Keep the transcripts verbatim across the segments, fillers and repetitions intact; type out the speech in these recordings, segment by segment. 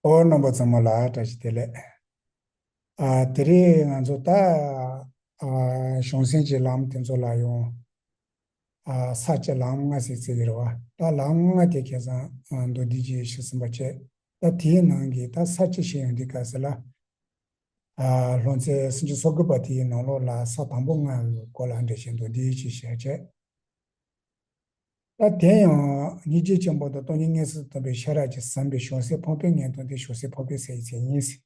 ཨོ། རྣམ་པ་ཚང་མ་ལ་བཀྲ་ཤིས་བདེ་ལེགས། ཨ། དེ་རིང་ང་ཚོ་ད། ཨ། བྱང་སེམས་ཀྱི་ལམ་དེ་ཚོ་ལ་ཡང་། ཨ། ས་བཅད་ལམ་ལྔ་ཟེར་ཟེར་གྱི་རེད་བ། ད་ལམ་ལྔ་དེ་ཁ་སང་། ཨ། མདོར་བསྡུས་ཀྱིས་ཞུས་ཟིན་པ་བྱས། ད་དེའི་ནང་གི་ད་ས་བཅད་བཤད་ཡོང་དུས་སྐབས་སུ་ལ། ཨ། སློབ་ཚན་སུམ་ཅུ་སོ་དགུ་པ་དེའི་ནང་ལོགས་ལ་ས་དང་པོ་ལྔ་གི་སྐོར་ལ་འགྲེལ་བཤད་མདོར་བསྡུས་ཀྱིས་བྱས་བྱས། ད་དེ་ཡང་སྙིང་རྗེ་ཆེན་པོ་དང་སྟོང་ཉིད་མངོན་སུམ་དུ་རྟོགས་པའི་ཤེས་རབ་ཀྱིས་ཟིན་པའི་བྱང་སེམས་འཕགས་པའི་ངང་དུ་འདི་བྱང་སེམས་འཕགས་པའི་སའི་མཚན་ཉིད་ཟེར།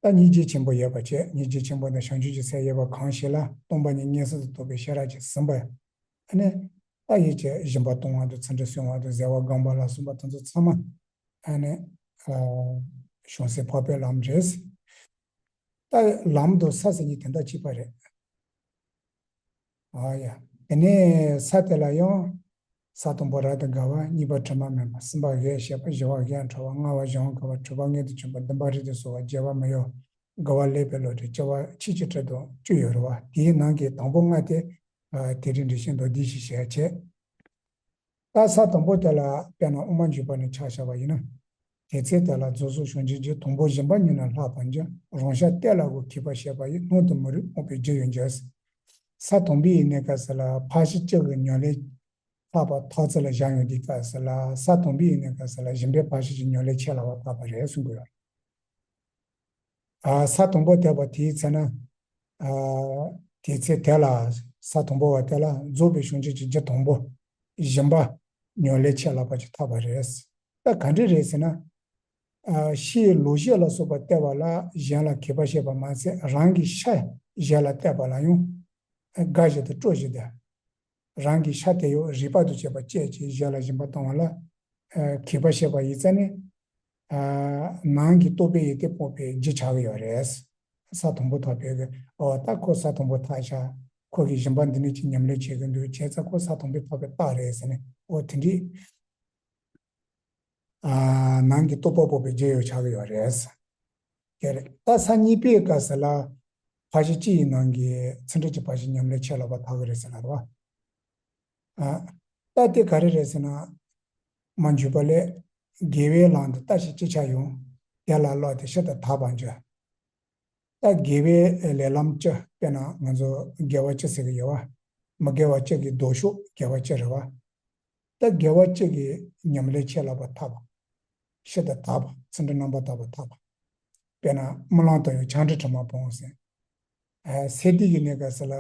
ད་སྙིང་རྗེ་ཆེན་པོ་ཡོད་པ་བཅས་སྙིང་རྗེ་ཆེན་པོ་དང་བྱང་ཆུབ་ཀྱི་སེམས་ཡོད་པ་གང་ཞིག་ལ་སྟོང་པ་ཉིད་མངོན་སུམ་དུ་རྟོགས་པའི་ཤེས་རབ་ཀྱིས་ཟིན་པ། ཨ་ནི། ད་ཡིད་ཀྱི་སྦྱིན་པ་གཏོང་བ་དང་ཚིག་འབྲུ་གསུང་བ་དང་བཟོད་པ་བསྒོམ་པ་ལ་སོགས་པ་དེ་ཚོ་ཚང་མ། ཨ་ནི། ཨ། བྱང་སེམས་འཕགས་པའི་ལམ་རེད། ད་ལམ་དང་ས་ཟེར་མཁན་དེ་འདྲ་གཅིག་པ་རེད། ཨ་ཡ། དེ་ནས་ས་དེ་ལ་ཡང་། ས་དང་པོ་རབ་ཏུ་དགའ་བ། གཉིས་པ་དྲི་མ་མེད་པ། གསུམ་པ་ཡིད་ཆེས་པ། བཞི་པ་ཡིད་འཕྲོག་པ། ལྔ་པ་གཞན་དགའ་བ། དྲུག་པ་མངལ་དུ་འཁྱུད་པ། བདུན་པ་རིགས་དང་ཟོག་པ། བརྒྱད་པ་མི་གཡོ་བ། དགུ་པ་ཀླད་པའི་བློ་གྲོས། བཅུ་པ་ཆོས་ཀྱི་དྲི་དང་བཅུ་ཡོད་རེད་བ། དེའི་ནང་གི་དང་པོ་ལྔ་དེ། ཨ། དེ་རིང་འགྲེལ་བཤད་མདོར་བསྡུས་ཤིག་བྱས་བྱས། ད་ས་དང་པོ་དེ་ལ་དཔེར་ན་དབུ་མ་འཇུག་པ་ནས་ཆ་བཞག་པ་ཡིན་ན། དེ་ཚེ་དེ་ལ་རྫོགས་སོགས་བྱང་ཆུབ་རྒྱུ། དང་པོ་སྦྱིན་པ་ཉིད་ནི་ལྷག་པར་འགྱུར། རང་ཤ་གཏད་ལ་གོ་མཁས་པར་བཤད་པ་ཡིས། སྣང་དུ་མི་རུང་རྨོངས་པའི་རྒྱུ་ཡང་འགྱུར། ས་དང་པོའི་ཡིན་ནའི་སྐབས་སུ་ལ་ཕར་ཕྱིན་བཅུ་གི་ཉམས་ལེན་ལྷག་པ་ཐག་ཚད་ལ་བཞག་ཡོང་དུས་སྐབས་སུ་ལ། ས་དང་པོའི་ཡིན་ནའི་སྐབས་སུ་ལ་སྦྱིན་པའི་ཕར་ཕྱིན་གྱི་ཉམས་ལེན་ཆེས་ལྷག་པ་ཐོབ་པ་རེད་གསུང་གི་ཡོད། ཨ། ས་དང་པོ་ཐོབ་པ་དེའི་ཚེ་ན། ཨ། དེའི་ཚེ་དེ་ལ། ས་དང་པོ་བ་དེ་ལ་རྫོགས་པའི་བྱང་ཆུབ་ཀྱི་རྒྱུ་དང་པོ། སྦྱིན་པ་ཉམས་ལེན་ཆེས་ལྷག་པ་ཅིག་ཐོབ་པ་རེད། ད་ག་འདྲ་རེད་ཟེར་ན། ཨ། ཕྱིའི་ལོག་ཤེས་ལ་སོགས་པ་གཏད་པ་ལ་གཞན་ལ་མཁས་པར་བཤད་པ་མ་ཟད། རང་གི་ཤ་གཞན་ལ་གཏད་པ་ལ་ཡང་། ཨ། དགའ་བཞིན་དུ་སྤྲོ་བཞིན་དུ། རང་གི་ཤ་དེ་ཡང་རིག་པ་དང་བཅས་པ་སྤྱད་ཅིང་གཞན་ལ་སྦྱིན་པ་གཏོང་བ་ལ། ཨ། མཁས་པར་བཤད་པ་ཡིན་ཙང་ནི། ཨ། ནང་གི་རྟོགས་པའི་ཡོན་ཏན་སྤངས་པའི་རྒྱུ་ཆགས་ཀྱི་ཡོད་རེད། ས་དང་པོ་ཐོབ་པའི་གི། ཨོ། ད་ཁོ་ས་དང་པོ་ཐོབ་ཤག་ཁོ་གིས་སྦྱིན་པ་འདི་འདྲ་ཅིག་ཉམས་ལེན་བྱེད་ཀྱི་འདུག་བྱས་ཙང་ཁོ་ས་དང་པོ་ཐོབ་པའི་རྟགས་རེད་ཟེར་ནས། ཨོ། དེ་འདྲའི། ཨ། ནང་གི་རྟོགས་པ་སྤངས་པའི་རྒྱུ་ཡང་ཆགས་ཀྱི་ཡོད་རེད། དེ་རེད། ད་ས་གཉིས་པའི་སྐབས་སུ་ལ། ཕར་ཕྱིན་བཅུ་ཡི་ནང་གི་ཚིག་འབྲུ་གྱི་ཕར་ཕྱིན་ཉམས་ལེན་ཆེས་ལྷག་པ་ཐོབ་ཀྱི་རེད་ཟེར་ལ་རེད་བ། ཨ། ད་དེ་ག་རེ་རེད་ཟེར་ན། མ་འཇུག་པ་ལས། དགེ་བའི་ལམ་དུ་ལྟ་ཞིང་ཅི་བྱ་ཡང་། དེ་ལ་བསླབས་ཏེ་ཞི་དང་དག་པར་འགྱུར། ད་དགེ་བའི་ལས་ལམ་བཅུ། དཔེར་ན་ང་ཚོ་དགེ་བ་བཅུ་ཟེར་གྱི་ཡོད་བ། མི་དགེ་བ་བཅུ་གི་ལྡོག་ཕྱོགས་དགེ་བ་བཅུ་རེད་བ། ད་དགེ་བ་བཅུ་གི་ཉམས་ལེན་ཆེས་ལྷག་པ་ཐོབ་པ། ཞི་དང་དག་པ། ཚིག་འབྲུ་རྣམ་པར་དག་པ་ཐོབ་པ། དཔེར་ན་རྨི་ལམ་དུ་ཡང་བྱང་ཁྲིད་དྲི་མ་སྤོང་ཟེར། ཨ། སད་བསྡུས་ཀྱི་གནས་སྐབས་སུ་ལ།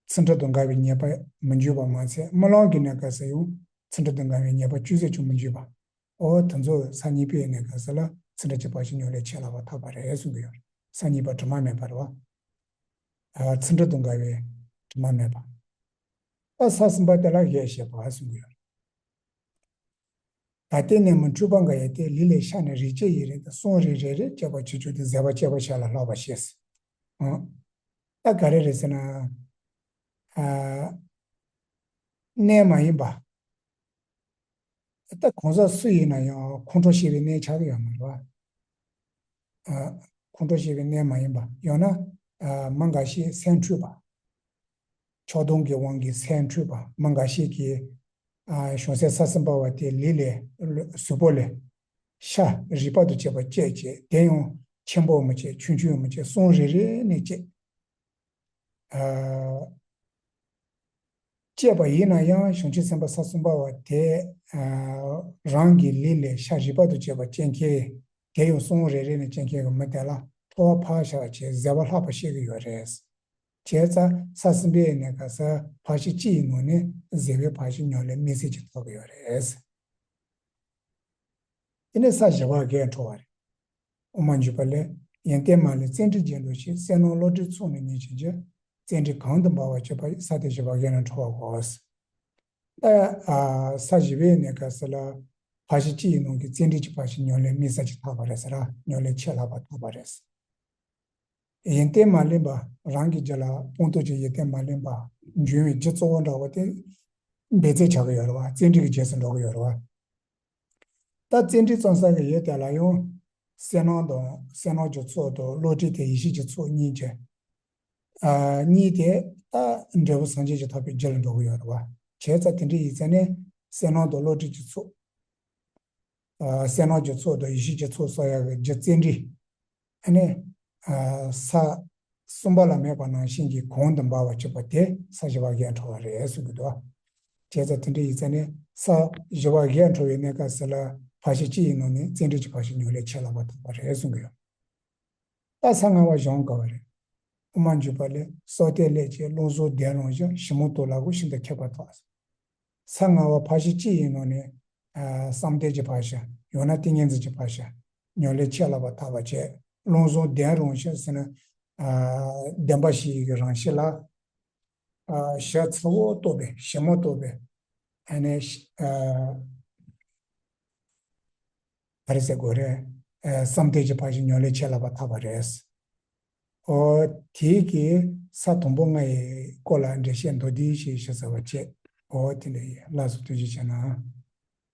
ཚིག་འབྲུ་དང་འགལ་བའི་ཉེས་པ་མི་འབྱུང་བ་མ་ཟད། རྨི་ལམ་གྱི་གནས་སྐབས་སུ་ཡང་ཚིག་འབྲུ་དང་འགལ་བའི་ཉེས་པ་ཅུང་ཟད་ཀྱང་མི་འབྱུང་བ། ཨོ། དེ་ཚོ་ས་གཉིས་པའི་གནས་སྐབས་སུ་ལ་ཚིག་འབྲུ་གྱི་ཕར་ཕྱིན་ཉམས་ལེན་ཆེས་ལྷག་པ་ཐོབ་པ་རེད་གསུང་གི་ཡོད་རེད། ས་གཉིས་པ་དྲི་མ་མེད་པ་རེད་བ། ཨ། ཚིག་འབྲུ་དང་འགལ་བའི་དྲི་མ་མེད་པ། ཨ། ས་གསུམ་པ་དེ་ལ་ཡིད་ཆེས་པ་གསུང་གི་ཡོད་རེད། ད་ལྟའི་ནད་མུག་འཁྲུལ་པ་འགའ་ཡང་སྟེ། ལུས་ལས་ཤ་ནི་རེག་བྱ་ཡིན་རུང་སྟེ། གསུམ་རེ་རེ་རེ་བཅད་པར་གྱུར་ཀྱང་སྟེ། བཟོད་པ་བསྐྱེད་པར་བྱ་ལ་བསླབ་པར་བྱེད། ཨང་། ད་ག་རེ་རེད་ཟེར་ན། ཨ། གནས་མ་ཡིན་པ། ད་གང་ཟག་སུ་ཡིན་ན་ཡང་ཁོང་ཁྲོ་ཞེས་པའི་གནས་ཆགས་ཀྱི་ཡོད་མ་རེད་བ། ཨ། ཁོང་ཁྲོ་ཞེས་པའི་གནས་མ་ཡིན་པ། ཡང་ན། ཨ། མི་འགའ་ཞིག་སེམས་འཁྲུལ་པ། ཆགས་སྡང་གི་དབང་གིས་སེམས་འཁྲུལ་པ། མི་འགའ་ཞིག་གིས། ཨ། བྱང་སེམས་ས་གསུམ་པ་བ་དེ་ལུས་ལས། གཟུགས་པོ་ལས། ཤ་རེག་པ་དང་བཅས་པ་བཅད་བྱས། དེ་ཡང་ཆེན་པོ་མི་བྱེད། ཆུང་ཆུང་མི་བྱེད། གསུམ་རེ་རེ་ནས་བཅད། ཨ། བཅད་པ་ཡིན་ན་ཡང་བྱང་ཆུབ་སེམས་དཔའ་ས་གསུམ་པ་བ་དེ། ཨ། རང་གི་ལུས་ལས་ཤ་རེག་པ་དང་བཅས་པ་བཅད་མཁན། དེ་ཡང་གསུམ་རེ་རེ་ནས་བཅད་མཁན་གྱི་མི་དེ་ལ་ཐོབ་པ་ཕར་བཞག་བྱས་བཟོད་པ་ལྷག་པར་བཤད་ཀྱི་ཡོད་རེད། བྱས་ཙང་ས་གསུམ་པའི་གནས་སྐབས་སུ་ཕར་ཕྱིན་བཅུ་ཡི་ནང་ནས་བཟོད་པའི་ཕར་ཕྱིན་ཉམས་ལེན་དམིགས་བསལ་གྱིས་ཐོབ་ཀྱི་ཡོད་རེད། དེ་ནས་ས་བཞི་པ་རྒས་འཕྲོ་བ་རེད། དབུ་མ་འཇུག་པ་ལས། ཡོན་ཏན་མ་ལུས་བརྩོན་འགྲུས་རྒྱས་འགྲོ་ཞིང་། བསོད་ནམས་བློ་གྲོས་ཚོགས་ནི་ཉིད་ཀྱིས་འགྱུར། བརྩོན་འགྲུས་གང་དུ་འབད་པ་བྱས་པ་ཡིས། ས་དེ་བཞི་པ་རྒས་ནས་འཕྲོ་བར་གོམས། ད། ཨ། ས་བཞི་པའི་གནས་སྐབས་སུ་ལ། ཕར་ཕྱིན་བཅུ་ཡི་ནང་གི་བརྩོན་འགྲུས་ཀྱི་ཕར་ཕྱིན་ཉམས་ལེན་དམིགས་བསལ་གྱིས་ཐོབ་པ་རེད་ཟེར་ར། ཉམས་ལེན་ཆེས་ལྷག་པ་ཐོབ་པ་རེད། ཡོན་ཏན་མ་ལུས་པ། རང་གི་རྒྱུད་ལ་སྤངས་རྟོགས་ཀྱི་ཡོན་ཏན་མ་ལུས་པ་འབྱུང་བའི་རྒྱུ་གཙོ་བོ་འདྲ་བོ་དེ་འབད་རྩོལ་བྱ་གི་ཡོད་རེད་བ། བརྩོན་འགྲུས་ཀྱི་རྗེས་སུ་འགྲོ་གི་ཡོད་རེད་བ། ད་བརྩོན་འགྲུས་བརྩོན་ས་གི་ཡུལ་དེ་ལ་ཡང་། བསོད་ནམས་དང་བསོད་ནམས་ཀྱི་ཚོགས་དང་བློ་གྲོས་དེ་ཡེ་ཤེས་ཀྱི་ཚོགས་གཉིས་ཀྱི། ཨ། གཉིས་དེ་ད་འབྲས་བུ་སངས་རྒྱས་ཀྱི་ཐོབ་པའི་རྒྱུ་ལ་འགྲོ་གི་ཡོད་རེད་བ། བྱས་ཙང་དེ་འདྲ་ཡིན་ཙང་ནས་བསོད་ནམས་དང་བློ་གྲོས་ཀྱི་ཚོགས། ཨ་གསལ་སྣང་གི་ཚོགས་དང་ཡེ་ཤེས་ཀྱི་ཚོགས་གསོག་ཡག་གི་རྒྱུ་རྩེ་གྲས། ཨ་ནི་ཨ་ས་གསུམ་པ་ལ་དམིགས་པ་ནང་བཞིན་གྱི་གོང་དུ་འབར་བར་གྱུར་པ་དེ་ས་བཞི་པ་གས་འཕྲོ་བ་རེད་གསུང་གི་འདུག། བྱས་ཙང་དེ་འདྲ་ཡིན་ཙང་ནི་ས་བཞི་པ་གས་འཕྲོ་བའི་གནས་སྐབས་སུ་ལ་ཕར་ཕྱིན་གཅིག་ཡིན་ནོ་ནི་རྩེ་གྲས་ཀྱི་ཕར་ཕྱིན་མྱོང་ལས་ཆད་ལྷག་པ་ཐོབ་པ་རེད་གསུང་གི་ཡོད། ད་ས་ལྔ་པ་སྦྱང་དཀའ་བ་རེད། དབུ་མ་འཇུག་པ་ལས། སྲོག་གཏད་ལས་བཅས་རླུང་གཟུགས་ལྡན་རུང་ཞིང་། ཞིབ་མོ་རྟོགས་ལ་གོ་ཤིན་ཏུ་མཁས་པ་དག། ས་ལྔ་པ་ཕར་ཕྱིན་གཅིག་ཡིན་ནོ་ནི། ཨ་བསམ་གཏན་གྱི་ཕར་ཕྱིན། ཡང་ན་ཏིང་ངེ་འཛིན་གྱི་ཕར་ཕྱིན། མྱོང་ལས་ཆད་ལྷག་པ་ཐོབ་པ་བྱས། རླུང་གཟུགས་ལྡན་རུང་ཞིང་ཟེར་ན། ཨ་ལྡན་པ་ཞིག་གི་རང་བཞིན་ལ། ཨ་ཞབས་ཚ་བོ་རྟོགས་པའི་ཞིབ་མོ་རྟོགས་པའི། ཨ་ནི་ཨ་ག་རེ་ཟེར་དགོས་རེད། ཨ་བསམ་གཏན་གྱི་ཕར་ཕྱིན་མྱོང་ལས་ཆད་ལྷག་པ་ཐོབ་པ་རེད། ཨོ་དེའི་གི་ས་དང་པོ་ལྔ་ཡི་སྐོར་ལ་འགྲེལ་བཤད་མདོར་བསྡུས་ཤིག་ཞུ་ཚར་བ་བྱས། ཨོ་དེ་འདྲ་ཡིན། ལགས་སོ། ཐུགས་རྗེ་ཆེ་གནང་།